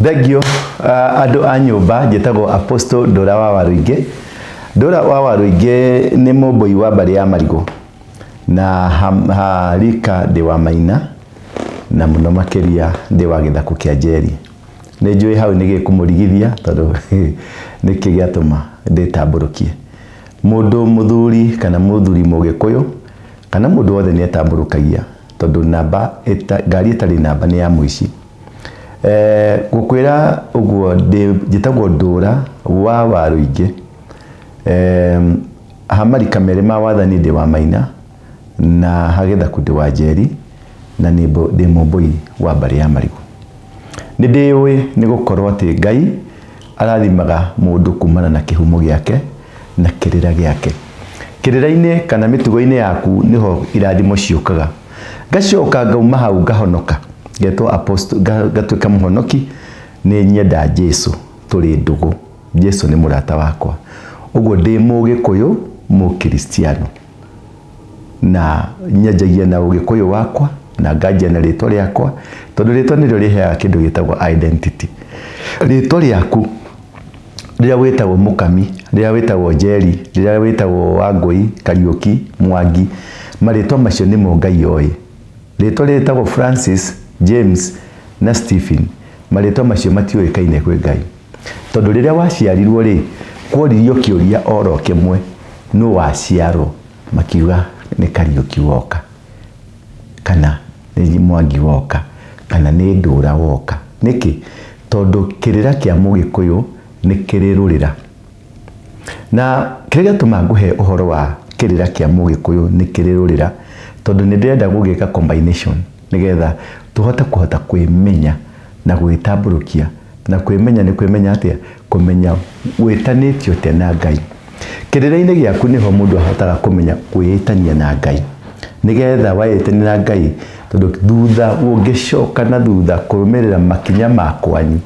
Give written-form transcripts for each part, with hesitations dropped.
Thengio andũ a nyũmba. Njĩtagwo Apostle Ndũra wa Waruingĩ. Ndũra wa Waruingĩ nĩ mũmbũi wa mbarĩ ya Marigũ na harika ndĩ wa Maina, na mũno makĩria ndĩ wa gĩthaku kĩa Njeri. Nĩ njũĩ hau nĩ gĩkũmũrigithia tondũ nĩkĩ gĩatũma ndĩtambũrũkie. Mũndũ mũthuri kana mũthuri mũgĩkũyũ kana mũndũ wothe nĩ etambũrũkagia tondũ namba ngari ĩtarĩ namba nĩ ya mũici. Ngũkwĩra ũguo njĩtagwo Ndũra wa Waruingĩ. Ha marika merĩ ma wathani ndĩ wa Maina, na ha gĩthaku ndĩ wa Njeri, na ndĩ mũmbũi wa mbarĩ ya Marigũ. Nĩ ndĩũĩ nĩ gũkorwo atĩ Ngai arathimaga mũndũ kumana na kĩhumo gĩake na kĩrĩra gĩake. Kĩrĩra-inĩ kana mĩtugo-inĩ yaku nĩho irathimo ciũkaga. Ngacoka ngauma hau ngahonoka, ngetwo apostle, ngatuĩka mũhonoki. Nĩ nyenda Jesu, tũrĩ ndũgũ, Jesu nĩ mũrata wakwa. Ũguo ndĩ mũgĩkũyũ mũkristiano, na nyanjagia na ũgĩkũyũ wakwa na nganjia na rĩtwa rĩakwa, tondũ rĩtwa nĩrĩo rĩheaga kĩndũ gĩtagwo identity. Rĩtwa rĩaku rĩrĩa wĩtagwo Mũkami, rĩrĩa wĩtagwo Njeri, rĩrĩa wĩtagwo Wangũi, Kariũki, Mwangi, marĩtwa macio nĩmo Ngai oĩ. Rĩtwa rĩtagwo Francis, James na Stephen, marĩtwa macio matiũĩkaine kwĩ Ngai. Tondũ rĩrĩa waciarirwo rĩ, kworirio kĩũria oro kĩmwe, nũ waciarwo? Makiuga nĩ Kariũki woka, kana nĩ Mwangi woka, kana nĩ Ndũra woka. Nĩkĩ? Tondũ kĩrĩra kĩa mũgĩkũyũ nĩ kĩrĩ rũrĩra. Na kĩrĩa gĩatũma ngũhe ũhoro wa kĩrĩra kĩa mũgĩkũyũ nĩ kĩrĩ rũrĩra, tondũ nĩ ndĩrenda gũgĩka combination nĩgetha tũhote kũhota kwĩmenya na gwĩtambũrũkia. Na kwĩmenya nĩ kwĩmenya atĩa? Kũmenya wĩtanĩtio atĩa na Ngai. Kĩrĩra-inĩ gĩaku nĩho mũndũ ahotaga kũmenya kwĩĩtania na Ngai. Nĩgetha weĩtania na Ngai, tondũ thutha ũngĩcoka na thutha kũrũmĩrĩra makinya ma kwanyu,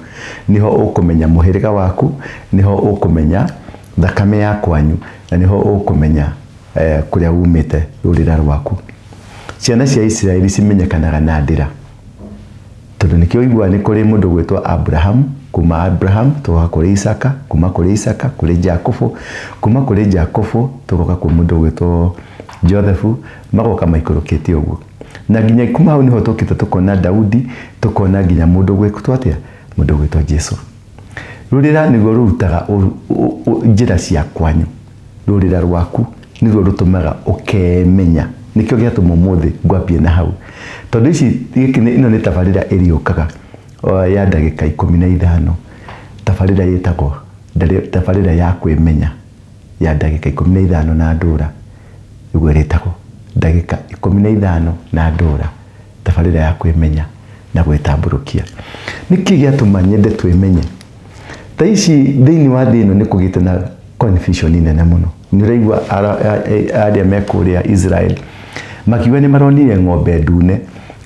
nĩho ũkũmenya mũhĩrĩga waku, nĩho ũkũmenya thakame ya kwanyu, na nĩho ũkũmenya kũrĩa umĩte, rũrĩra rwaku. Ciana cia Isiraeli cimenyekanaga na ndĩra. Tondũ nĩkĩo ũiguaga nĩ kũrĩ mũndũ gwĩtwo Abrahamu, kuma Abraham tũgoka kũrĩ Isaka, kuma kũrĩ Isaka kũrĩ Jakubu, kuma kũrĩ Jakubu tũgoka kwĩ mũndũ gwĩtwo Joseph, magoka maikũrũkĩte ũguo. Na nginya kuma hau nĩho tũkĩte tũkona Daudi, tũkona nginya mũndũ gwĩtwo atĩa? Mũndũ gwĩtwo Jesu. Rũrĩra nĩruo rũrutaga njĩra cia kwanyu. Rũrĩra rwaku nĩruo rũtũmaga ũkemenya. Nĩkĩo gĩatũma ũmũthĩ ngwambie na hau. Tondũ ici gĩkĩ ĩno nĩ tabarĩra ĩrĩũkaga ya ndagĩka 15. Tabarĩra ĩtagwo tabarĩra ya kwĩmenya ya ndagĩka 15 na Ndũra. Nĩguo ĩrĩtagwo ndagĩka 15 na Ndũra. Tabarĩra ya kwĩmenya na gwĩtambũrũkia. Nĩkĩ gĩatũma nyende twĩmenye? Thaa ici thĩinĩ wa thĩ ĩno nĩ kũgĩte na confusion nene mũno. Nĩ ũraigua arĩa me kũrĩa Israel makiuga nĩ maronire ng'ombe ndune,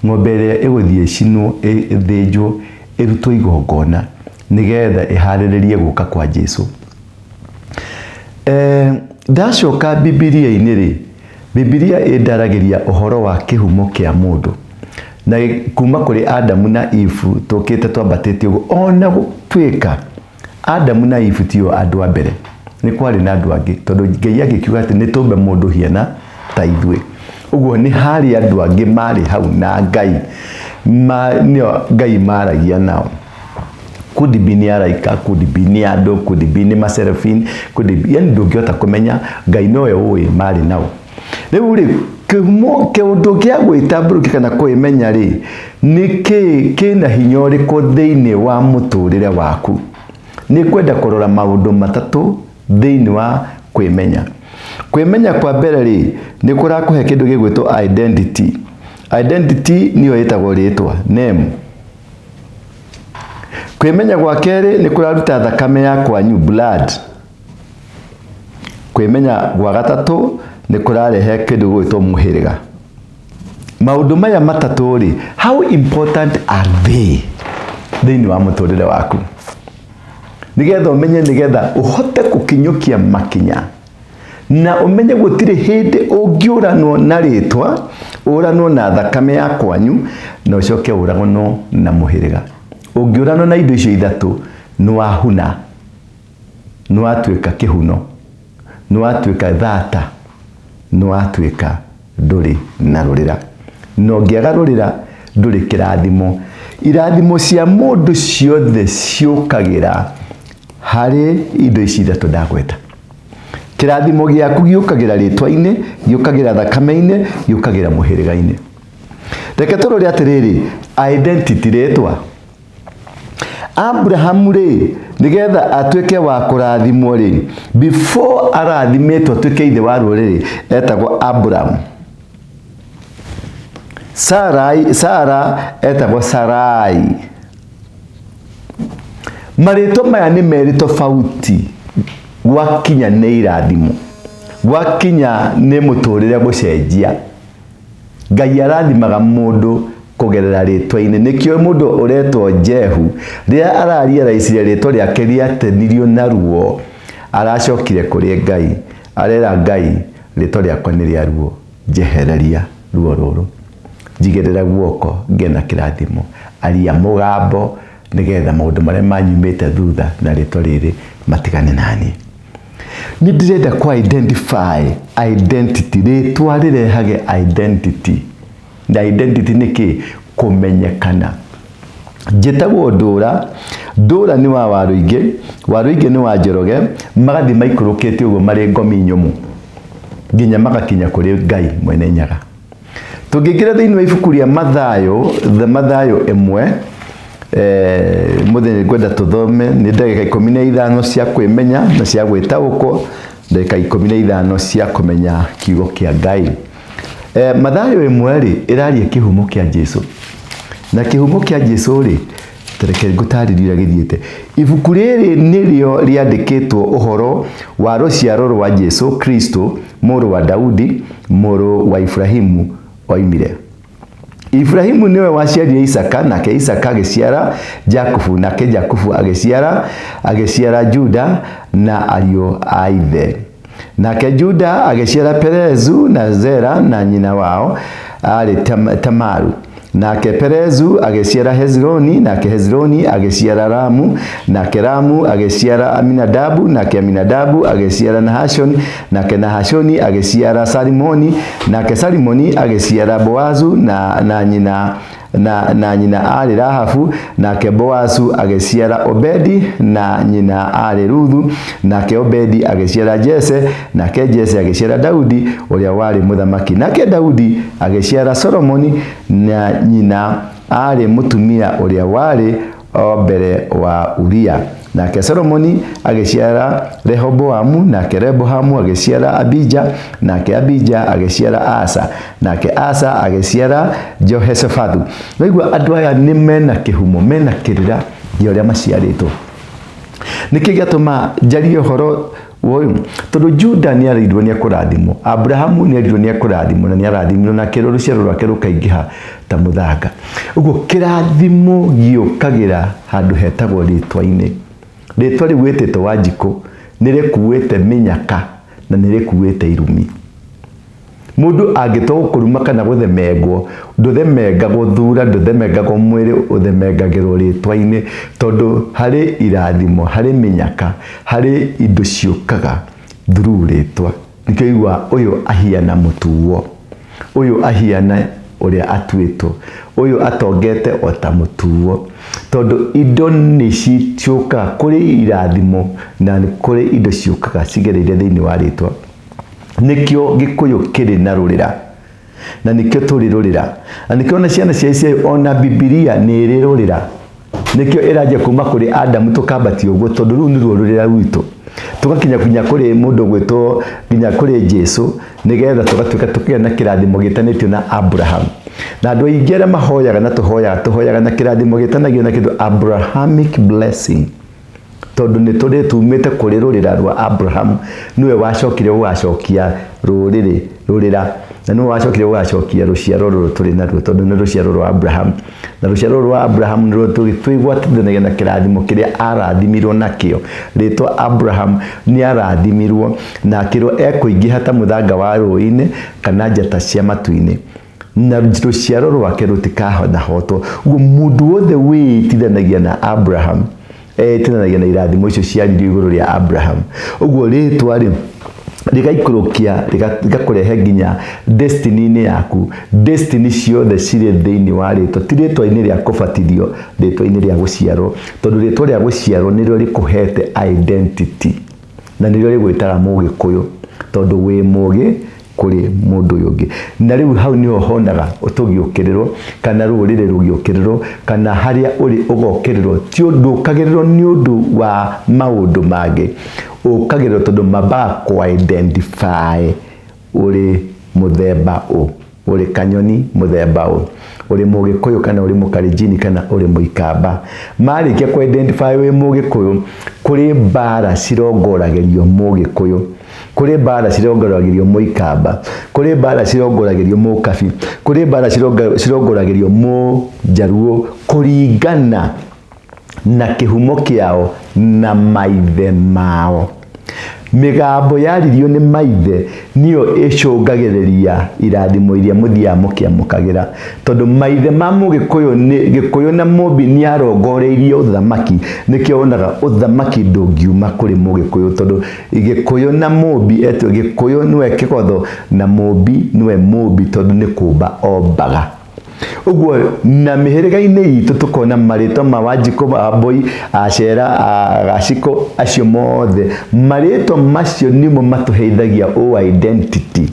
ng'ombe ĩrĩa ĩgũthiĩ ĩcinwo, ĩthĩnjwo, ĩrutwo igongona nĩgetha ĩharĩrĩrie gũka kwa Jesu. Ndacoka Bibilia-inĩ rĩ, Bibilia ĩndaragĩria ũhoro wa kĩhumo kĩa mũndũ. Na kuma kũrĩ Adamu na Eve tũkĩte twambatĩte ũguo, ona gũtuĩka Adamu na Eve tio andũ a mbere, nĩ kwarĩ na andũ angĩ, tondũ Ngai agĩkiuga atĩ nĩ tũmbe mũndũ hiana ta ithuĩ. Ũguo nĩ harĩ andũ angĩ marĩ hau na Ngai, nĩo Ngai maragia nao. Could be nĩ araika, could be nĩ andũ, could be nĩ maserafin, could be, yani ndũngĩhota kũmenya, Ngai nowe ũĩ marĩ nao. Rĩu rĩ, kĩhumo kĩũndũ kĩa gwĩtambũrũkia kana kwĩmenya rĩ, nĩ kĩĩ kĩna hinya ũrĩkũ thĩinĩ wa mũtũrĩre waku? Nĩ ngwenda kũrora maũndũ matatũ thĩinĩ wa kwĩmenya. Kwĩmenya kwa mbere rĩ, nĩ kũrakũhe kĩndũ gĩgwĩtwo identity. Identity nĩyo ĩtagwo rĩtwa, name. Kwĩmenya gwa kerĩ nĩ kũraruta thakame ya kwanyu, blood. Kwĩmenya gwa gatatũ nĩ kũrarehe kĩndũ gĩgwĩtwo mũhĩrĩga. Maũndũ maya matatũ rĩ, how important are they thĩinĩ wa mũtũrĩre waku? Nĩgetha ũmenye, nĩgetha ũhote gũkinyũkia makinya na ũmenye gũtirĩ hĩndĩ ũngĩũranwo na rĩtwa, ũranwo na thakame ya kwanyu, na ũcoke ũraganwo na mũhĩrĩga. Ũngĩũranwo na indo icio ithatũ, nĩ wahuna, nĩ watuĩka kĩhuno, nĩ watuĩka thata, nĩ watuĩka ndũrĩ na rũrĩra. Na ũngĩaga rũrĩra, ndũrĩ kĩrathimo. Irathimo cia mũndũ ciothe ciũkagĩra harĩ indo ici ithatũ ndagweta. Kĩrathimo gĩaku gĩũkagĩra rĩtwa-inĩ, gĩũkagĩra thakame-inĩ, gĩũkagĩra mũhĩrĩga-inĩ. Reke tũrore atĩrĩrĩ, identity rĩtwa. Abrahamu rĩ, nĩgetha atuĩke wa kũrathimwo rĩ, before arathimĩtwo atuĩke ithe wa rũrĩrĩ, etagwo Abraham. Sarai, Sara etagwo Sarai. Marĩtwa maya nĩ merĩ tofauti gwakinya nĩ irathimo, gwakinya nĩ mũtũrĩre gũcenjia. Ngai arathimaga mũndũ kũgerera rĩtwa-inĩ. Nĩkĩo mũndũ ũretwo Jehu, rĩrĩa ararealize rĩtwa rĩake rĩatenirio na ruo, aracokire kũrĩ Ngai, arera Ngai, rĩtwa rĩakwa nĩ rĩa ruo, njehereria ruo rũrũ, njigĩrĩra guoko ngĩe na kĩrathimo, aria mũgambo nĩgetha maũndũ marĩa manyumĩte thutha na rĩtwa rĩrĩ matigane naniĩ. Nĩ ndĩrenda kũ identify identity, rĩtwa rĩrehage identity. Na identity nĩ kĩ? Kũmenyekana. Njĩtagwo Ndũra, Ndũra nĩ wa Warũingĩ, Warũingĩ nĩ wa Njoroge, magathiĩ maikũrũkĩte ũguo marĩ ngomi nyũmũ nginya magakinya kũrĩ Ngai Mwene Nyaga. Tũngĩingĩra thĩinĩ wa ibuku rĩa Mathayo, Mathayo ĩmwe, mũthenya ngwenda tũthome nĩ ndagĩka 15 cia kwĩmenya na cia gwĩtaũkwo, ndagĩka 15 cia kũmenya kiugo kĩa Ngai. Mathayo ĩmwe rĩ, ĩraria kĩhumo kĩa Jesu. Na kĩhumo kĩa Jesu rĩ, reke ngũtarĩrie ũrĩa gĩthiĩte. Ibuku rĩrĩ nĩrĩo rĩandĩkĩtwo ũhoro wa rũciaro rwa Jesu Kristo, mũrũ wa Daudi, mũrũ wa Ibrahimu oimire. Ibrahimu nĩwe waciarire Isaka, nake Isaka agĩciara Jakubu, nake Jakubu agĩciara Juda na ariũ a ithe. Nake Juda agĩciara Perezu na Zera na nyina wao aarĩ Tamaru. Nake Perezu agĩciara Hezironi, nake Hezironi agĩciara Ramu, nake Ramu agĩciara Aminadabu, nake Aminadabu agĩciara Nahashoni, nake Nahashoni agĩciara Salimoni, nake Salimoni agĩciara Boazu na nyina na nyina aarĩ Rahabu, nake Boazu agĩciara Obedi, na nyina aarĩ Ruthu, nake Obedi agĩciara Jese, nake Jese agĩciara Daudi ũrĩa warĩ mũthamaki. Nake Daudi agĩciara Solomoni, na nyina aarĩ mũtumia ũrĩa warĩ o mbere wa Uria. Nake Solomoni agĩciara Rehoboamu, nake Rehoboamu agĩciara Abija, nake Abija agĩciara Asa, nake Asa agĩciara Jehoshafatu. Waigua andũ aya nĩ mena kĩhumo, mena kĩrĩra gĩa ũrĩa maciarĩtwo. Nĩkĩ gĩatũma njarie ũhoro ũyũ? Tondũ Juda nĩ arĩirwo nĩ ekũrathimwo, Abrahamu nĩ erirwo nĩ ekũrathimwo na nĩ arathimirwo na akĩrwo rũciaro rwake rũkaingĩha ta mũthanga. Ũguo kĩrathimo gĩũkagĩra handũ hetagwo rĩtwa-inĩ. Rĩtwa rĩu wĩtĩtwo Wanjikũ nĩ rĩkuĩte mĩnyaka na nĩ rĩkuĩte irumi. Mũndũ angĩtua gũkũruma kana gũthemengwo, ndũthemengagwo thura, ndũthemengagwo mwĩrĩ, ũthemengagĩrwo rĩtwa-inĩ, tondũ harĩ irathimo, harĩ mĩnyaka, harĩ indo ciũkaga through rĩtwa. Nĩkĩo ũiguaga ũyũ ahiana mũtuo, ũyũ ahiana ũrĩa atuĩtwo, ũyũ atongete o ta mũtuo. Tondũ indo nĩ ciũkaga, kũrĩ irathimo na nĩ kũrĩ indo ciũkaga cigereire thĩinĩ wa rĩtwa. Nĩkĩo Gĩkũyũ kĩrĩ na rũrĩra, na nĩkĩo tũrĩ rũrĩra, na nĩkĩo ona ciana cia Isiraeli ona Bibilia nĩ ĩrĩ rũrĩra. Nĩkĩo ĩranjia kuma kũrĩ Adamu tũkambatia ũguo, tondũ rũu nĩruo rũrĩra rwitũ. Tũgakinya nginya kũrĩ mũndũ ũgwĩtwo nginya kũrĩ Jesu, nĩgetha tũgatuĩka tũkĩgĩa na kĩrathimo gĩtanĩtio na Abraham. Na andũ aingĩ arĩa mahoyaga na tũhoyaga, tũhoyaga na kĩrathimo gĩtanagio na kĩndũ Abrahamic blessing. Tondũ nĩ tũrĩ tumĩte kũrĩ rũrĩra rwa Abraham, nĩwe wacokire gũgacokia rũrĩrĩ rũrĩra, na nĩwe wacokire gũgacokia rũciaro rũrũ tũrĩ naruo, tondũ nĩ rũciaro rwa Abraham. Na rũciaro rũrũ rwa Abraham nĩruo twĩgwatithanagia na kĩrathimo kĩrĩa arathimirwo nakĩo. Rĩtwa Abraham nĩ arathimirwo na akĩrwo ekũingĩha ta mũthanga wa rũĩ-inĩ kana njata cia matu-inĩ. Na rũciaro rwake rũtikanahotwo. Ũguo mũndũ wothe wĩĩtithanagia na Abraham etithanagia na irathimo icio ciaririo igũrũ rĩa Abraham. Ũguo rĩtwa rĩ rĩgaikũrũkia, rĩgakũrehe nginya destiny-inĩ yaku. Destiny ciothe cirĩ thĩinĩ wa rĩtwa, ti rĩtwa-inĩ rĩa kũbatithio, rĩtwa-inĩ rĩa gũciarwo, tondũ rĩtwa rĩa gũciarwo nĩrĩo rĩkũhete identity na nĩrĩo rĩgwĩtaga mũgĩkũyũ, tondũ wĩ mũgĩ kũrĩ mũndũ ũyũ ũngĩ. Na rĩu hau nĩho honaga tũgĩũkĩrĩrwo, kana rũrĩrĩ rũgĩũkĩrĩrwo, kana harĩa ũrĩ ũgokĩrĩrwo. Ti ũndũ ũkagĩrĩrwo nĩ ũndũ wa maũndũ mangĩ, ũkagĩrĩrwo tondũ mambaga kũ identify ũrĩ mũthemba ũ, ũrĩ kanyoni mũthemba ũ, ũrĩ mũgĩkũyũ kana ũrĩ mũkalenjini kana ũrĩ mũikamba. Marĩkia kũ identify wĩ mũgĩkũyũ, kũrĩ mbara cirongoragĩrio mũgĩkũyũ, kũrĩ mbara cirongoragĩrio mũikamba, kũrĩ mbara cirongoragĩrio mũkabi, kũrĩ mbara cirongoragĩrio mũnjaruo, kũringana na kĩhumo kĩao na maithe mao. Mĩgambo yaririo nĩ maithe nĩyo ĩcũngagĩrĩria irathimo iria mũthiaga mũkĩamũkagĩra, tondũ maithe ma mũgĩkũyũ nĩ Gĩkũyũ na Mũmbi nĩ arongoreirie ũthamaki. Nĩkĩo wonaga ũthamaki ndũngiuma kũrĩ mũgĩkũyũ, tondũ Gĩkũyũ na Mũmbi etwo Gĩkũyũ nĩwe kĩgotho na Mũmbi nĩwe Mũmbi, tondũ nĩ kũmba ombaga. Ũguo na mĩhĩrĩga-inĩ itũ tũkona marĩtwa ma Wanjikũ, Wambũi, Acera, Gacikũ, acio mothe marĩtwa macio nĩmo matũheithagia ũ identity.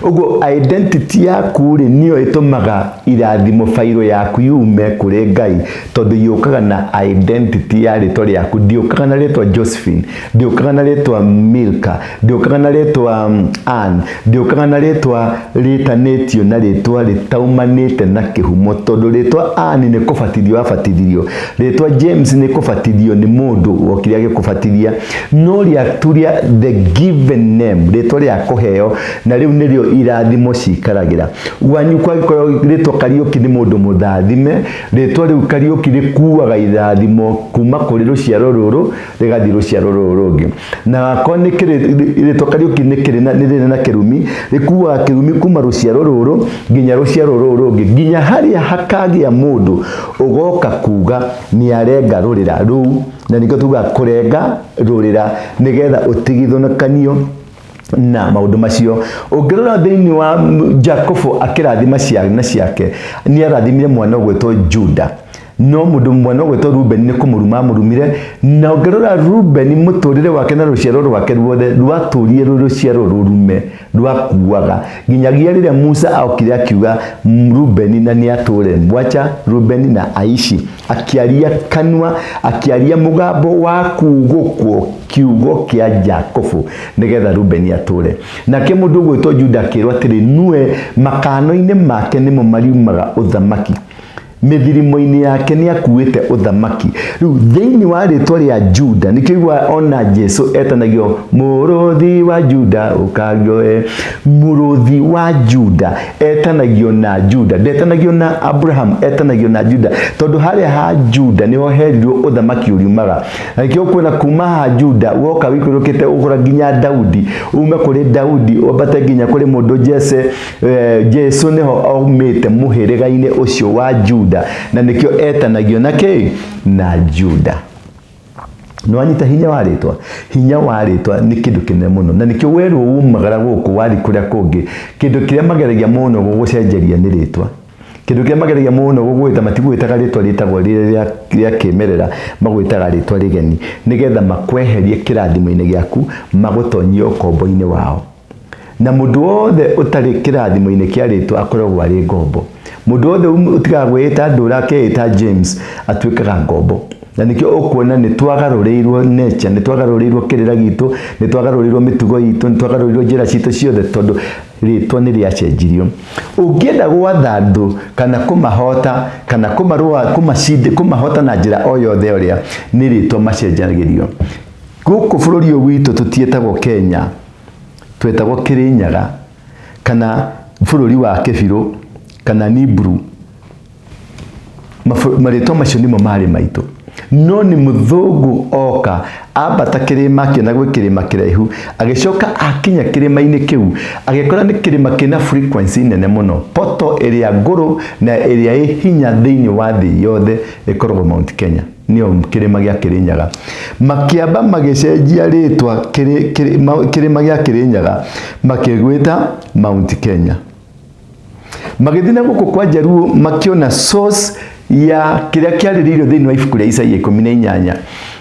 Ũguo identity yaku rĩ nĩyo ĩtũmaga irathimo bairo yaku yume kũrĩ Ngai, tondũ yũkaga na identity ya rĩtwa rĩaku. Ndĩũkaga na rĩtwa Josephine, ndĩũkaga na rĩtwa Milka, ndĩũkaga na rĩtwa Ann, ndĩũkaga na rĩtwa rĩtanĩtio na rĩtwa rĩtaumanĩte na kĩhumo, tondũ rĩtwa Ann nĩ kũbatithio wabatithirio, rĩtwa James nĩ kũbatithio nĩ mũndũ wokire agĩkũbatithia, no rĩaku rĩa the given name, rĩtwa rĩa kũheo, na rĩu nĩrĩo irathimo cikaragĩra. Wanyu kwagĩkorwo rĩtwa Kariũki nĩ mũndũ mũthathime, rĩtwa rĩu Kariũki rĩkuaga irathimo kuma kũrĩ rũciaro rũrũ rĩgathiĩ rũciaro rũrũ rũngĩ. Na akorwo nĩ kĩrĩ rĩtwa Kariũki nĩ kĩrĩ na nĩ rĩrĩ na kĩrumi, rĩkuaga kĩrumi kuma rũciaro rũrũ nginya rũciaro rũrũ rũngĩ, nginya harĩa hakagĩa mũndũ ũgoka kuga nĩ arenga rũrĩra rũu, na nĩkĩo tugaga kũrenga rũrĩra nĩgetha ũtigithũkanio na maũndũ macio. Ũngĩrora thĩinĩ wa Jakubu akĩrathima ciana ciake, nĩ arathimire mwana ũgwĩtwo Juda, no mũndũ mwana ũgwĩtwo Rubeni nĩ kũmũruma amũrumire. Na ũngĩrora Rubeni mũtũrĩre wake na rũciaro rwake ruothe rwatũrire rwĩ rũciaro rũrume rwakuaga, nginyagia rĩrĩa Musa okire akiuga Rubeni na nĩ atũre, wacha Rubeni na aishi, akĩaria kanua, akĩaria mũgambo wa kugũkwo kiugo kĩa Jakubu nĩgetha Rubeni atũre. Nake mũndũ ũgwĩtwo Juda akĩrwo atĩrĩ, nue makano-inĩ make nĩmo mariumaga ũthamaki, mĩthirimo-inĩ yake nĩ akuĩte ũthamaki. Rĩu thĩinĩ wa rĩtwa rĩa Juda nĩkĩo igua ona Jesu etanagio mũrũthi wa Juda, ũkagioe mũrũthi wa Juda, etanagio na Juda, ndetanagio na Abraham, etanagio na Juda, tondũ harĩa ha Juda nĩho herirwo ũthamaki ũriumaga. Na nĩkĩo ũkuona kuma ha Juda woka wĩikũrũkĩte ũkũra nginya Daudi, ume kũrĩ Daudi wambate nginya kũrĩ mũndũ Jese. Jesu nĩho aumĩte mũhĩrĩga-inĩ ũcio wa Juda, na nĩkĩo etanagio na kĩ? Na Juda. Nĩwanyita hinya wa rĩtwa? Hinya wa rĩtwa nĩ kĩndũ kĩnene mũno, na nĩkĩo werwo umagara gũkũ wathi kũrĩa kũngĩ, kĩndũ kĩrĩa mageragia mũno gũgũcenjeria nĩ rĩtwa. Kĩndũ kĩrĩa mageragia mũno gũgwĩta, matigwĩtaga rĩtwa rĩtagwo rĩrĩa rĩa kĩmerera, magwĩtaga rĩtwa rĩgeni, nĩgetha makweherie kĩrathimo-inĩ gĩaku, magũtonyie ũkombo-inĩ wao. Na mũndũ wothe ũtarĩ kĩrathimo-inĩ kĩa rĩtwa akoragwo arĩ ngombo. Mũndũ wothe ũtigaga kwĩĩta Ndũra akeĩta James atuĩkaga ngombo. Na nĩkĩo ũkuona nĩ twagarũrĩirwo nature, nĩ twagarũrĩirwo kĩrĩra gitũ, nĩ twagarũrĩirwo mĩtugo itũ, nĩ twagarũrĩirwo njĩra citũ ciothe, tondũ rĩtwa nĩ rĩacenjirio. Ũngĩenda gwatha andũ kana kũmahota kana kũmarũa, kũmahota na njĩra o yothe ũrĩa, nĩ rĩtwa macenjagĩrio. Gũkũ bũrũri ũyũ witũ tũtiĩtagwo Kenya, twetagwo Kĩrĩnyaga kana bũrũri wa Kĩbirũ kana Nibru. Marĩtwa macio nĩmo marĩ maitũ. No nĩ mũthũngũ oka ambata kĩrĩma, akĩona gwĩ kĩrĩma kĩraihu, agĩcoka akinya kĩrĩma-inĩ kĩu agĩkora nĩ kĩrĩma kĩna frequency nene mũno. Poto ĩrĩa ngũrũ na ĩrĩa ĩ hinya thĩinĩ wa thĩ yothe ĩkoragwo Mount Kenya, nĩyo kĩrĩma gĩa Kĩrĩnyaga. Makĩamba magĩcenjia rĩtwa kĩrĩma gĩa Kĩrĩnyaga makĩgwĩta Mount Kenya. Magĩthiĩ na gũkũ kwa Njaruo makĩona source ya kĩrĩa kĩarĩrĩirio thĩinĩ wa ibuku rĩa Isaia 18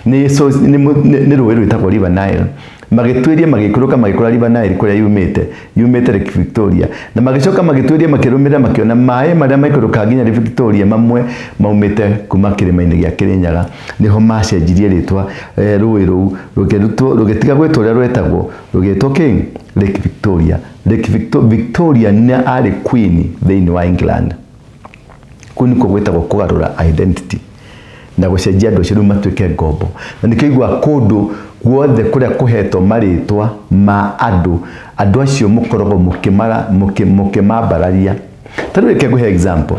nĩ source, nĩ rũĩ rwĩtagwo River Nile. Magĩtuĩria magĩikũrũka magĩkora River Nile kũrĩa yumĩte, yumĩte Lake Victoria. Na magĩcoka magĩtuĩria makĩrũmĩrĩra makĩona maĩ marĩa maikũrũkaga nginya Lake Victoria mamwe maumĩte kuma kĩrĩma-inĩ gĩa Kĩrĩnyaga. Nĩho macenjirie rĩtwa rũĩ rũu rũkĩrutwo, rũgĩtiga gwĩtwo ũrĩa rwetagwo, rũgĩtwo kĩ? Lake Victoria. Lake Victoria nĩ arĩ queen thĩinĩ wa England. Kũu nĩkuo gwĩtagwo kũgarũra identity na gũcenjia andũ acio rĩu matuĩke ngombo. Na nĩkĩo iguaga kũndũ guothe kũrĩa kũhetwo marĩtwa ma andũ, andũ acio mũkoragwo mũkĩmambararia. Ta rĩu reke ngũhe example,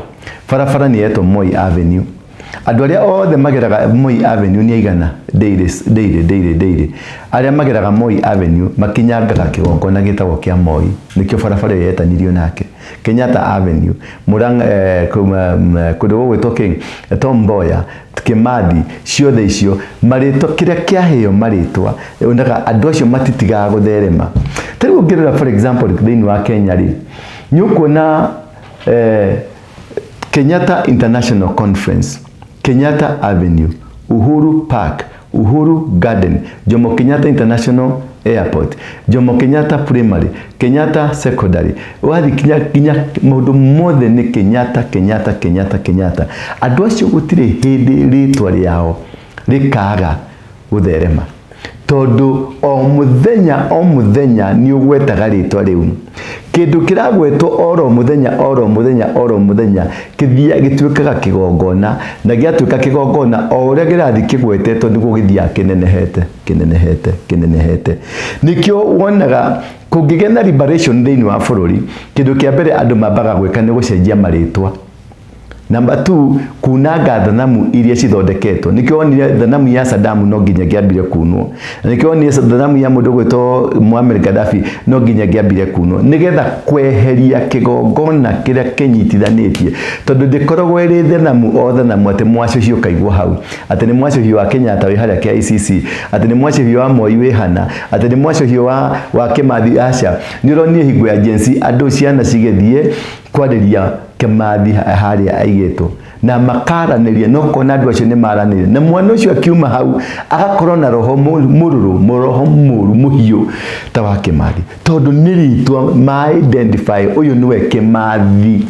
barabara nĩ yetwo Moi Avenue. Andũ arĩa othe mageraga Moi Avenue nĩ aigana daily, daily, daily, daily. Arĩa mageraga Moi Avenue makinyangaga kĩgongona gĩtagwo kĩa Moi, nĩkĩo barabara ĩyo yetanirio nake. Kenyatta Avenue, Murang'a, kũndũ gũgwĩtwo kĩ, Tom Mboya, Kimathi, ciothe icio marĩtwa, kĩrĩa kĩaheo marĩtwa, wonaga andũ acio matitigaga gũtherema. Ta rĩu ũngĩrora for example thĩinĩ wa Kenya rĩ, nĩ ũkuona Kenyatta International Conference, Kenyatta Avenue, Uhuru Park, Uhuru Garden, Jomo Kenyatta International Airport, Jomo Kenyatta Primary, Kenyatta Secondary. Wathiĩ kinya maũndũ mothe nĩ Kenyatta, Kenyatta, Kenyatta, Kenyatta. Andũ acio gũtirĩ hĩndĩ rĩtwa rĩao rĩkaga gũtherema, tondũ o mũthenya o mũthenya nĩ ũgwetaga rĩtwa rĩu. Kĩndũ kĩragwetwo oro mũthenya oro mũthenya oro mũthenya kĩthia gĩtuĩkaga kĩgongona, na gĩatuĩka kĩgongona o ũrĩa kĩrathiĩ kĩgwetetwo nĩguo gĩthiaga kĩnenehete kĩnenehete kĩnenehete. Nĩkĩo wonaga kũngĩgĩa na liberation thĩinĩ wa bũrũri, kĩndũ kĩa mbere andũ mambaga gwĩka nĩ gũcenjia marĩtwa. Number 2, kunanga thanamu iria cithondeketwo. Nĩkĩo wonire thanamu ya Saddam no nginya ĩngĩambire kunwo. Na nĩkĩo wonire thanamu ya mũndũ ũgwĩtwo Muammar Gaddafi no nginya ĩngĩambire kunwo, nĩgetha kweheria kĩgongona kĩrĩa kĩnyitithanĩtie. Tondũ ndĩkoragwo ĩrĩ thanamu o thanamu atĩ mwacũhio ũkaigwo hau, atĩ nĩ mwacũhio wa Kenyatta wĩ harĩa KICC, atĩ nĩ mwacũhio wa Moi wĩ hana, atĩ nĩ mwacũhio wa Kimathi. Aca, nĩ ũronire hingo ya Gen Z andũ ciana cigĩthiĩ kwarĩria Kimathi harĩa aigĩtwo na makaranĩria, no kona andũ acio nĩ maranĩria, na mwana ũcio akiuma hau agakorwo na roho mũrũrũ, roho mũru mũhiũ ta wa Kimathi, tondũ nĩ rĩtwa ma identify ũyũ nĩwe Kimathi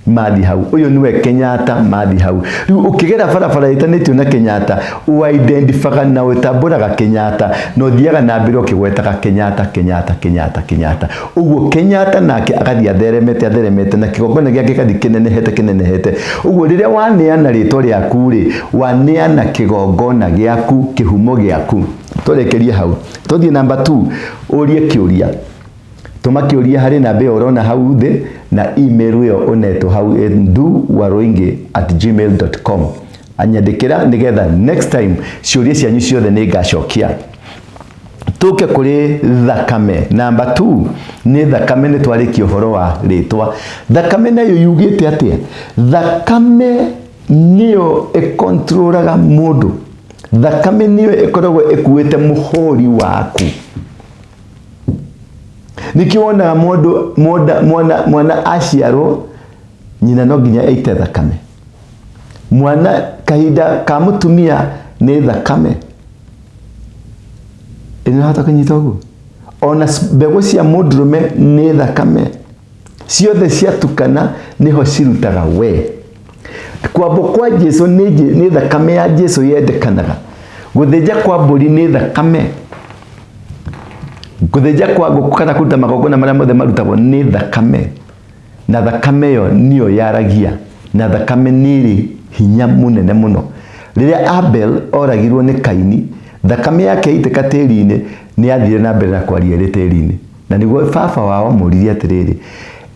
mathi hau, ũyũ nĩwe Kenyatta mathi hau. Rĩu ũkĩgera barabara ĩtanĩtio na Kenyatta, ũidentifyaga na ũtambũraga Kenyatta, na ũthiaga na mbere ũkĩgwetaga Kenyatta, Kenyatta, Kenyatta, Kenyatta. Ũguo Kenyatta nake agathiĩ atheremete atheremete, na kĩgongona gĩake gĩgathiĩ kĩnenehete kĩnenehete. Ũguo rĩrĩa waneana rĩtwa rĩaku rĩ, waneana kĩgongona gĩaku, kĩhumo gĩaku. Tũrĩkĩrie hau, tũthiĩ namba 2, ũrie kĩũria. Tũma kĩũria harĩ namba ĩyo ũrona hau thĩ na email ĩyo ũnetwo hau, nduwaruingi@gmail.com. Anyandĩkĩra nĩgetha next time ciũria cianyu ciothe nĩ ngacokia. Tũke kũrĩ thakame. Namba 2 nĩ thakame. Nĩ twarĩkia ũhoro wa rĩtwa. Thakame nayo yugĩte atĩa? Thakame nĩyo ĩkontrolaga mũndũ. Thakame nĩyo ĩkoragwo ĩkuĩte mũhũri waku. Nĩkĩo wonaga mwana aciarwo nyina no nginya aite thakame. Mwana kahinda ka mũtumia nĩ thakame. Ĩnĩrahota kũnyita ũguo? Ona mbegũ cia mũndũrũme nĩ thakame. Ciothe ciatukana nĩho cirutaga we. Kwambwo kwa Jesu nĩ thakame ya Jesu yendekanaga. Gũthĩnja kwa mbũri nĩ thakame. Gũthĩnja kwa ngũkũ kana kũruta magongona marĩa mothe marutagwo nĩ thakame. Na thakame ĩyo nĩyo yaragia. Na thakame nĩ ĩrĩ hinya mũnene mũno. Rĩrĩa Abel oragirwo nĩ Kaini, thakame yake yaitĩka tĩri-inĩ, nĩ yathire na mbere na kwaria ĩrĩ tĩri-inĩ. Na nĩguo baba wao amũririe atĩrĩrĩ,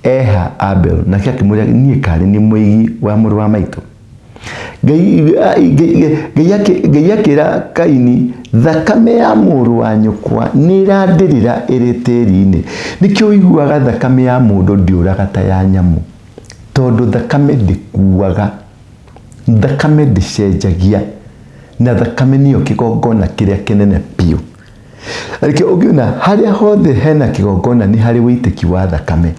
eha Abel? Nake akĩmwĩra, niĩ karĩ nĩ mũigi wa mũrũ wa maitũ. Ngai akĩra Kaini, thakame ya mũrũ wa nyũkwa nĩ ĩrandĩrĩra ĩrĩ tĩri-inĩ. Nĩkĩo ũiguaga thakame ya mũndũ ndĩũraga ta ya nyamũ, tondũ thakame ndĩkuaga, thakame ndĩcenjagia, na thakame nĩyo kĩgongona kĩrĩa kĩnene biũ. Na nĩkĩo ũngĩona harĩa hothe hena kĩgongona nĩ harĩ wĩitĩki wa thakame.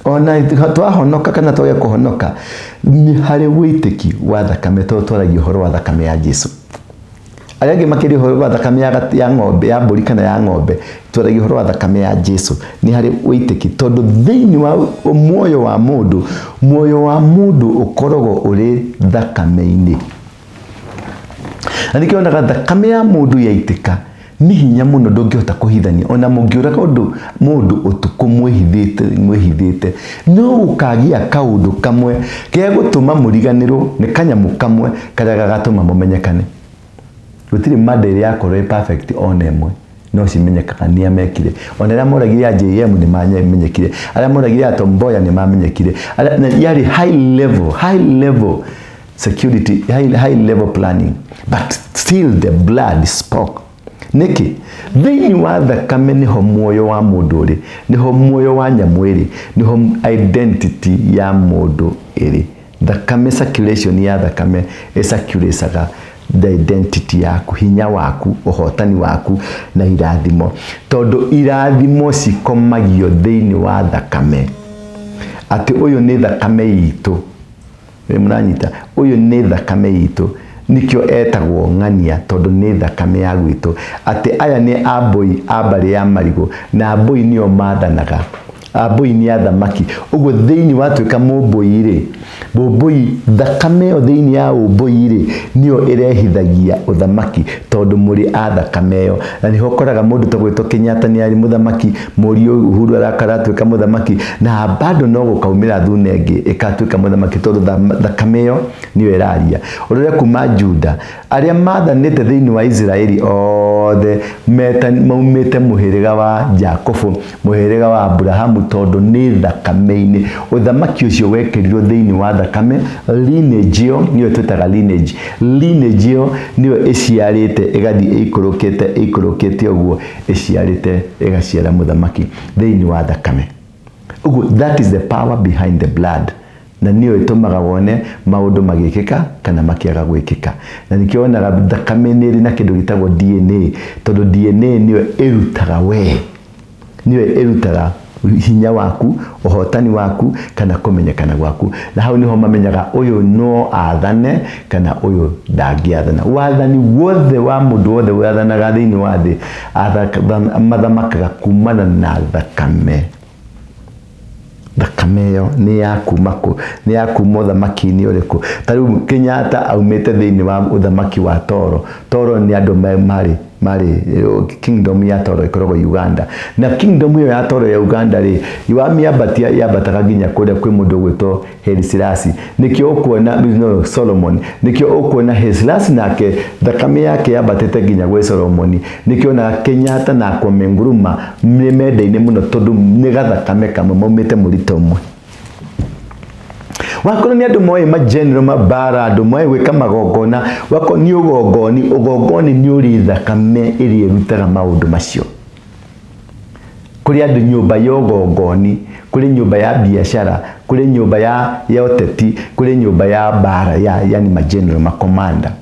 Ona twahonoka kana twage kũhonoka, nĩ harĩ wĩitĩki wa thakame, tondũ twaragia ũhoro wa thakame ya Jesu. Arĩa angĩ makĩria ũhoro wa thakame ya ng'ombe, ya mbũri kana ya ng'ombe, twaragia ũhoro wa thakame ya Jesu. Nĩ harĩ wĩitĩki, tondũ thĩinĩ wa muoyo wa mũndũ, muoyo wa mũndũ ũkoragwo ũrĩ thakame-inĩ. Na nĩkĩo wonaga thakame ya mũndũ yaitĩka, nĩ hinya mũno ndũngĩhota kũhithania. Ona mũngĩũraga ũndũ mũndũ ũtukũ mwĩhithĩte, mwĩhithĩte, no gũkagĩa kaũndũ kamwe gegũtũma mũriganĩrwo nĩ kanyamũ kamwe karĩa gagatũma mũmenyekane. Gũtirĩ murder ĩrĩ yakorwo ĩ perfect ona ĩmwe, no cimenyekaga nĩa mekire. Ona arĩa moragire a JM nĩ mamenyekire, arĩa moragire a Tom Mboya nĩ mamenyekire. Yarĩ high level, high level security, high level planning, but still the blood spoke. Nĩkĩ? Thĩinĩ wa thakame nĩho muoyo wa mũndũ ũrĩ, nĩho muoyo wa nyamũ ĩrĩ, nĩho identity ya mũndũ ĩrĩ. Thakame, circulation ya thakame ĩcirculacaga the identity yaku, hinya waku, ũhotani waku na irathimo, tondũ irathimo cikomagio thĩinĩ wa thakame. Atĩ ũyũ nĩ thakame itũ, nĩ mũranyita, ũyũ nĩ thakame itũ, nĩkĩo etagwo ng'ania, tondũ nĩ thakame ya gwitũ. Atĩ aya nĩ ambũi a mbarĩ ya marigũ, na ambũi nĩo mathanaga, ambũi nĩ athamaki. Ũguo thĩinĩ watuĩka mũmbũi rĩ, mũmbũi, thakame ĩyo thĩinĩ ya ũmbũi rĩ, nĩyo ĩrehithagia ũthamaki, tondũ mũrĩ a thakame ĩyo. Na nĩho ũkoraga mũndũ ta gwĩtwo Kenyatta nĩ arĩ mũthamaki, mũriũ Uhuru aratuĩka mũthamaki, na bado no gũkaumĩra thuna ĩngĩ ĩkatuĩka mũthamaki, tondũ thakame ĩyo nĩyo ĩraria. Ũrore kuma Juda, arĩa mathanĩte thĩinĩ wa Isiraeli othe maumĩte mũhĩrĩga wa Jakubu, mũhĩrĩga wa Abrahamu, tondũ nĩ thakame-inĩ. Ũthamaki ũcio wekĩrirwo thĩinĩ wa thakame. Lineage ĩyo nĩyo twĩtaga lineage. Lineage ĩyo nĩyo ĩciarĩte ĩgathiĩ ĩikũrũkĩte, ĩikũrũkĩte ũguo, ĩciarĩte ĩgaciara mũthamaki thĩinĩ wa thakame. Ũguo that is the power behind the blood. Na nĩyo ĩtũmaga wone maũndũ magĩkĩka kana makĩaga gwĩkĩka. Na nĩkĩo wonaga thakame nĩ ĩrĩ na kĩndũ gĩtagwo DNA, tondũ DNA nĩyo ĩrutaga we, nĩyo ĩrutaga hinya waku, ũhotani waku, kana kũmenyekana gwaku. Na hau nĩho mamenyaga ũyũ no athane kana ũyũ ndangĩathana. Wathani wothe wa mũndũ wothe wathanaga thĩinĩ wa thĩ, mathamakaga kumana na thakame. Thakame ĩyo nĩ ya kuma kũ? Nĩ ya kuma ũthamaki-inĩ ũrĩkũ? Ta rĩu Kenyatta aumĩte thĩinĩ wa ũthamaki wa Toro. Toro nĩ andũ marĩ kingdom ya Toro ĩkoragwo Uganda. Na kingdom ĩyo ya Toro ya Uganda rĩ, wamĩambatia yambataga nginya kũrĩa kwĩ mũndũ ũgwĩtwo Haile Selassie. Nĩkĩo ũkuona, no, Solomon. Nĩkĩo ũkuona Haile Selassie nake thakame yake yambatĩte nginya gwĩ Solomon. Nĩkĩo na Kenyatta na Kwame Nkrumah nĩ mendaine mũno, tondũ nĩ gathakame kamwe maumĩte mũrito ũmwe. Wakorwo nĩ andũ moĩ ma general mabara, andũ moĩ gwĩka magongona, wakorwo nĩ ũgongoni, ũgongoni nĩ ũrĩ thakame ĩrĩa ĩrutaga maũndũ macio. Kũrĩ andũ nyũmba ya ũgongoni, kũrĩ nyũmba ya biacara, kũrĩ nyũmba ya ũteti, kũrĩ nyũmba ya mbara, yani ma general, ma commander,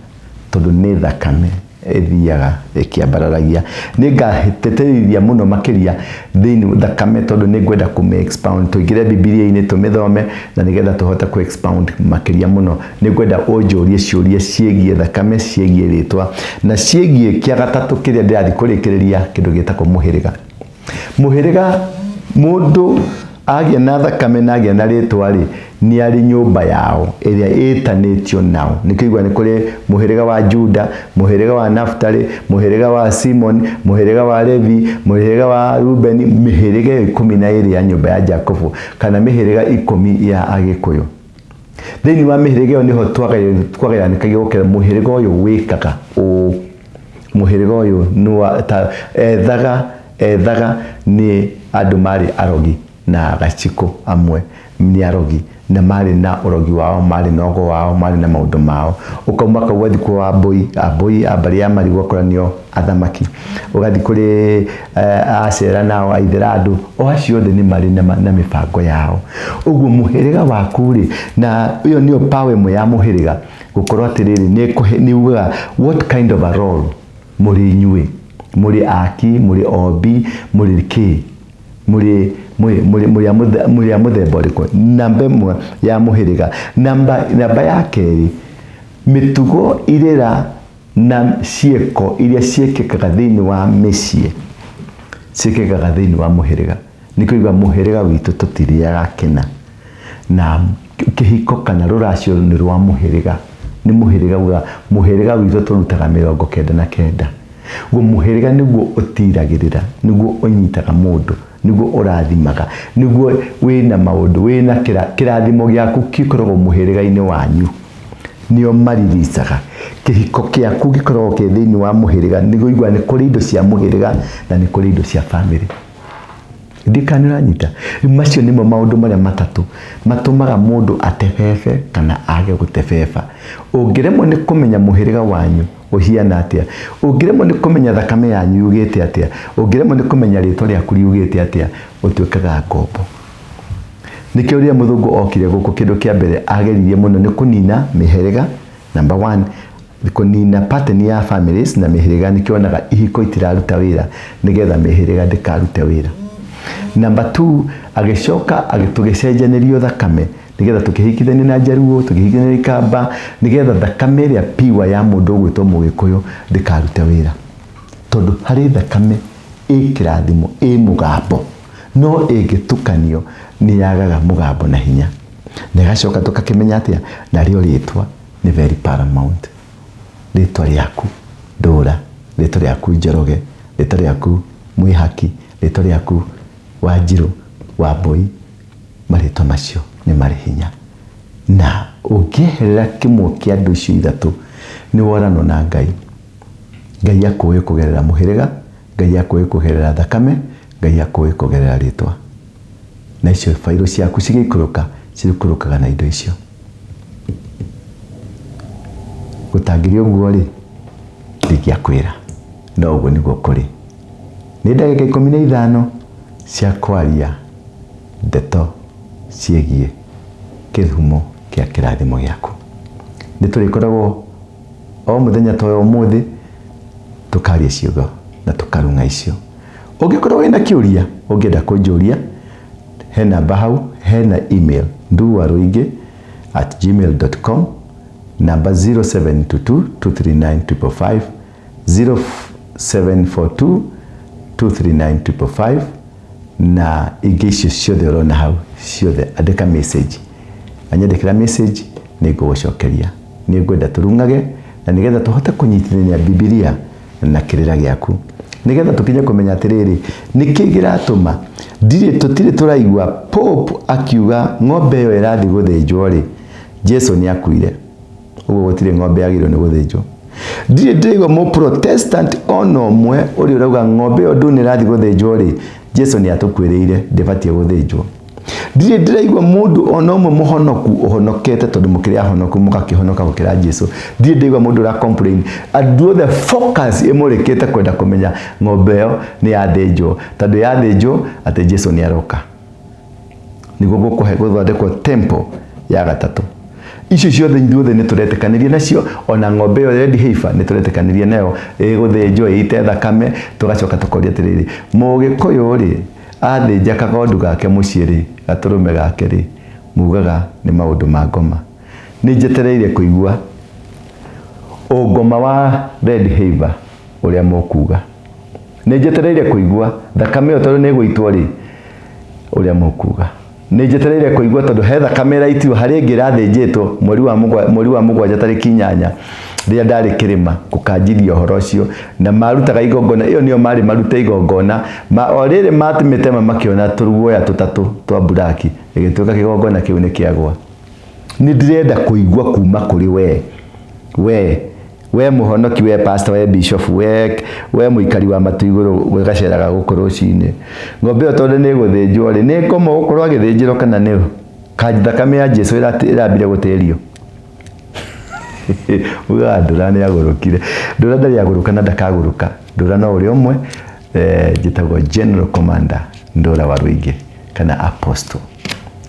tondũ nĩ thakame ĩthiaga ĩkĩambararagia. Nĩ ngatĩtĩrithia mũno makĩria thĩinĩ thakame, tondũ nĩ ngwenda kũmĩ expound, tũingĩre Bibilia-inĩ tũmĩthome, na nĩgetha tũhote kũ expound makĩria mũno. Nĩ ngwenda ũnjũrie ciũria ciĩgiĩ thakame, ciĩgiĩ rĩtwa, na ciĩgiĩ kĩa gatatũ kĩrĩa ndĩrathiĩ kũrĩkĩrĩria, kĩndũ gĩtagwo mũhĩrĩga. Mũhĩrĩga, mũndũ agĩa na thakame na agĩa na rĩtwa rĩ, nĩ arĩ nyũmba yao ĩrĩa ĩtanĩtio nao. Nĩkĩo igua nĩ kũrĩ mũhĩrĩga wa Juda, mũhĩrĩga wa Naftali, mũhĩrĩga wa Simon, mũhĩrĩga wa Levi, mũhĩrĩga wa Rubeni, mĩhĩrĩga ĩyo 12 ya nyũmba ya Jakubu, kana mĩhĩrĩga 10 ya Agĩkũyũ. Thĩinĩ wa mĩhĩrĩga ĩyo nĩho twagayanĩkagia gũkĩra mũhĩrĩga ũyũ wĩkaga ũũ, mũhĩrĩga ũyũ ethaga nĩ andũ marĩ arogi na gacikũ amwe. Nĩ arogi na marĩ na ũrogi wao, marĩ na ũgo wao, marĩ na maũndũ mao. Ũkauma kau ũgathiĩ kwa Ambũi, Ambũi a mbarĩ ya Marigũ ũgakora nĩo athamaki. Ũgathiĩ kũrĩ Acera nao Aitherandũ, o acio othe nĩ marĩ na mĩbango yao. Ũguo mũhĩrĩga waku rĩ, na ĩyo nĩyo power ĩmwe ya mũhĩrĩga, gũkorwo atĩrĩrĩ, nĩ ugaga what kind of a role mũrĩ inyuĩ, mũrĩ aki, mũrĩ ombi, mũrĩ kĩ, mũrĩ mũrĩ mũrĩ mũrĩ a mũthemba ũrĩkũ. Namba ĩmwe ya mũhĩrĩga. Namba ya kerĩ, mĩtugo, irĩra na ciĩko iria ciĩkĩkaga thĩinĩ wa mĩciĩ ciĩkĩkaga thĩinĩ wa mũhĩrĩga. Nĩ kũigua mũhĩrĩga witũ tũtirĩaga kĩna, na kĩhiko kana rũracio nĩ rwa mũhĩrĩga. Nĩ mũhĩrĩga uga mũhĩrĩga witũ tũrutaga 99. Guo mũhĩrĩga nĩguo ũtiragĩrĩra, nĩguo ũnyitaga mũndũ, nĩguo ũrathimaga, nĩguo wĩna maũndũ, wĩna kĩrathimo gĩaku gĩkoragwo mũhĩrĩga-inĩ wanyu. Nĩo mariricaga. Kĩhiko kĩaku gĩkoragwo kĩ thĩinĩ wa mũhĩrĩga, nĩguo ũiguaga nĩ kũrĩ indo cia mũhĩrĩga na nĩ kũrĩ indo cia bamĩrĩ. Ndiũĩ kana nĩ ũranyita. Macio nĩmo maũndũ marĩa matatũ matũmaga mũndũ atebebe kana age gũtebeba. Ũngĩremwo nĩ kũmenya mũhĩrĩga wanyu ũhiana atĩa, ũngĩremwo nĩ kũmenya thakame yanyu yugĩte atĩa, ũngĩremwo nĩ kũmenya rĩtwa rĩaku riugĩte atĩa, ũtuĩkaga ngombo. Nĩkĩo rĩrĩa mũthũngũ okire gũkũ, kĩndũ kĩa mbere ageririe mũno nĩ kũnina mĩhĩrĩga, number one, kũnina pattern ya families na mĩhĩrĩga. Nĩkĩo wonaga ihiko itiraruta wĩra, nĩgetha mĩhĩrĩga ndĩkarute wĩra. Number two, agĩcoka tũgĩcenjanĩrio thakame, nĩgetha tũkĩhikithania na Njaruo, tũkĩhikithania na Ikamba, nĩgetha thakame ĩrĩa pure ya mũndũ ũgwĩtwo Mũgĩkũyũ ndĩkarute wĩra. Tondũ harĩ thakame ĩ kĩrathimo, ĩ mũgambo, no ĩngĩtukanio nĩ yagaga mũgambo na hinya. Na ĩgacoka tũgakĩmenya atĩa, narĩo rĩtwa nĩ very paramount. Rĩtwa rĩaku Ndũra, rĩtwa rĩaku Njoroge, rĩtwa rĩaku Mwĩhaki, rĩtwa rĩaku Wanjirũ, Wambũi, marĩtwa macio nĩ marĩ hinya. Na ũngĩeherera kĩmwe kĩa andũ icio ithatũ, nĩ woranwo na Ngai. Ngai akũĩ kũgerera mũhĩrĩga, Ngai akũĩ kũgerera thakame, Ngai akũĩ kũgerera rĩtwa. Na icio bairũ ciaku cigĩikũrũka, cirikũrũkaga na indo icio. Gũtangĩrĩ ũguo rĩ, ndingĩakwĩra, no ũguo nĩguo kũrĩ. Nĩ ndagĩka 15 cia kwaria ndeto ciĩgiĩ kĩhumo kĩa kĩrathimo gĩaku. Nĩ tũrĩkoragwo o mũthenya ta ũyũ ũmũthĩ, tũkaria ciugo na tũkarung'a icio. Ũngĩkorwo wĩna kĩũria ũngĩenda kũnjũria, he namba hau, hena email nduwaruingĩ@gmail.com, namba 0722 239 555, 0742 239 555, na ingĩ icio ciothe ũrona hau ciothe, andĩka message, anyandĩkĩra message, nĩ ngũgũcokeria. Nĩ ngwenda tũrung'age na nĩgetha tũhote kũnyitithania Bibilia na kĩrĩra gĩaku, nĩgetha tũkinye kũmenya atĩrĩrĩ, nĩkĩ kĩratũma ndirĩ tũtirĩ tũraigua Pope akiuga ng'ombe ĩyo ĩrathiĩ gũthĩnjwo rĩ, Jesu nĩ akuire, ũguo gũtirĩ ng'ombe yagĩrĩirwo nĩ gũthĩnjwo. Ndirĩ ndĩraigua mũ Protestant ona ũmwe ũrĩa ũrauga ng'ombe ĩyo ndune ĩrathiĩ gũthĩnjwo rĩ, Jesu nĩ atũkuĩrĩire, ndĩbatiĩ gũthĩnjwo. Ndirĩ ndĩraigua mũndũ ona ũmwe mũhonoku ũhonokete, tondũ mũkĩrĩ ahonoku mũgakĩhonoka gũkĩra Jesu. Ndirĩ ndĩraigua mũndũ ũra complain. Andũ othe focus ĩmũrĩkĩte kwenda kũmenya ng'ombe ĩyo nĩ yathĩnjwo, tondũ yathĩnjwo atĩ Jesu nĩ aroka, nĩguo gũkũhe gũthondekwo temple ya gatatũ. Icio ciothe ithuothe nĩ tũretĩkanĩria nacio, ona ng'ombe ĩyo red heifer nĩ tũretĩkanĩria nayo ĩgũthĩnjwo ĩite thakame. Tũgacoka tũkoria atĩrĩrĩ, Mũgĩkũyũ rĩ athĩnja kagondu gake mũciĩ rĩ, gatũrũme gake rĩ, mugaga nĩ maũndũ ma ngoma. Nĩ njetereire kũigua ũngoma wa red heifer ũrĩa mũkuga. Nĩ njetereire kũigua thakame ĩyo tondũ nĩ ĩgũitwo rĩ, ũrĩa mũkuga. Nĩ njetereire kũigua tondũ he thakame ĩraitirwo harĩ ĩngĩ ĩrathĩnjĩtwo mweri wa 7 tarĩki 8, rĩrĩa ndarĩ kĩrĩma gũkanjithia ũhoro ũcio, na marutaga igongona ĩyo nĩyo marĩ marute igongona ma o rĩrĩ matĩmĩtema makĩona tũruoya tũtatũ twa buraki, ĩgĩtuĩka kĩgongona kĩu nĩ kĩagwa. Nĩ ndĩrenda kũigua kuma kũrĩ we mũhonoki, we pastor, we bishop, we mũikari wa matu igũrũ gaceraga gũkũ rũcinĩ. Ng'ombe ĩyo tondũ nĩ ĩgũthĩnjwo rĩ, nĩ ngoma gũkorwo agĩthĩnjĩrwo kana nĩ ũ? Kanji thakame ya Jesu ĩrambire gũtĩrio. Ugaga Ndũra nĩ agũrũkire. Ndũra ndarĩ agũrũka na ndakagũrũka. Ndũra no ũrĩa ũmwe, njĩtagwo General Commander Ndũra wa Rũingĩ kana Apostle.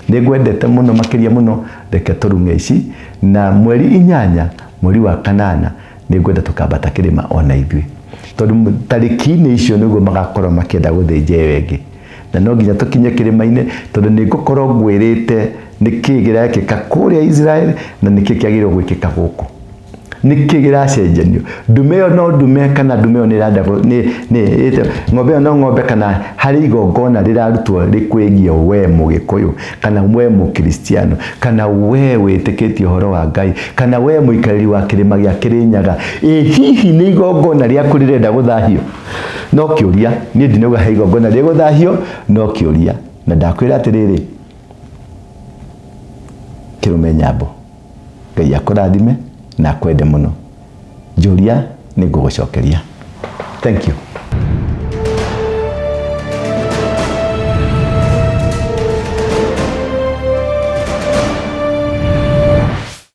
Nĩ ngwendete mũno makĩria mũno, reke tũrung'e ici na mweri 8 mweri wa kanana nĩ ngwenda tũkambata kĩrĩma ona ithuĩ, tondũ tarĩki-inĩ icio nĩguo magakorwo makĩenda gũthĩnja ĩyo ĩngĩ, na no nginya tũkinye kĩrĩma-inĩ, tondũ nĩ ngũkorwo ngwĩrĩte nĩkĩ kĩrekĩka kũrĩa Israel na nĩkĩ kĩagĩrĩirwo gwĩkĩka gũkũ, nĩkĩ kĩracenjanio. Ndume ĩyo no ndume kana ndume ĩyo nĩ ĩrenda nĩ nĩ ng'ombe ĩyo no ng'ombe, kana harĩ igongona rĩrarutwo rĩkwĩgiĩ we Mũgĩkũyũ, kana we Mũkristiano, kana we wĩtĩkĩtie ũhoro wa Ngai, kana we mũikarĩri wa kĩrĩma gĩa Kĩrĩnyaga. Ĩ hihi nĩ igongona rĩaku rĩrenda gũthahio? No kĩũria, niĩ ndinauga he igongona rĩgũthahio, no kĩũria. Na ndakwĩra atĩrĩrĩ, kĩrũme nyambo. Ngai akũrathime na akwende mũno. Njũria nĩ ngũgũcokeria. Thank you.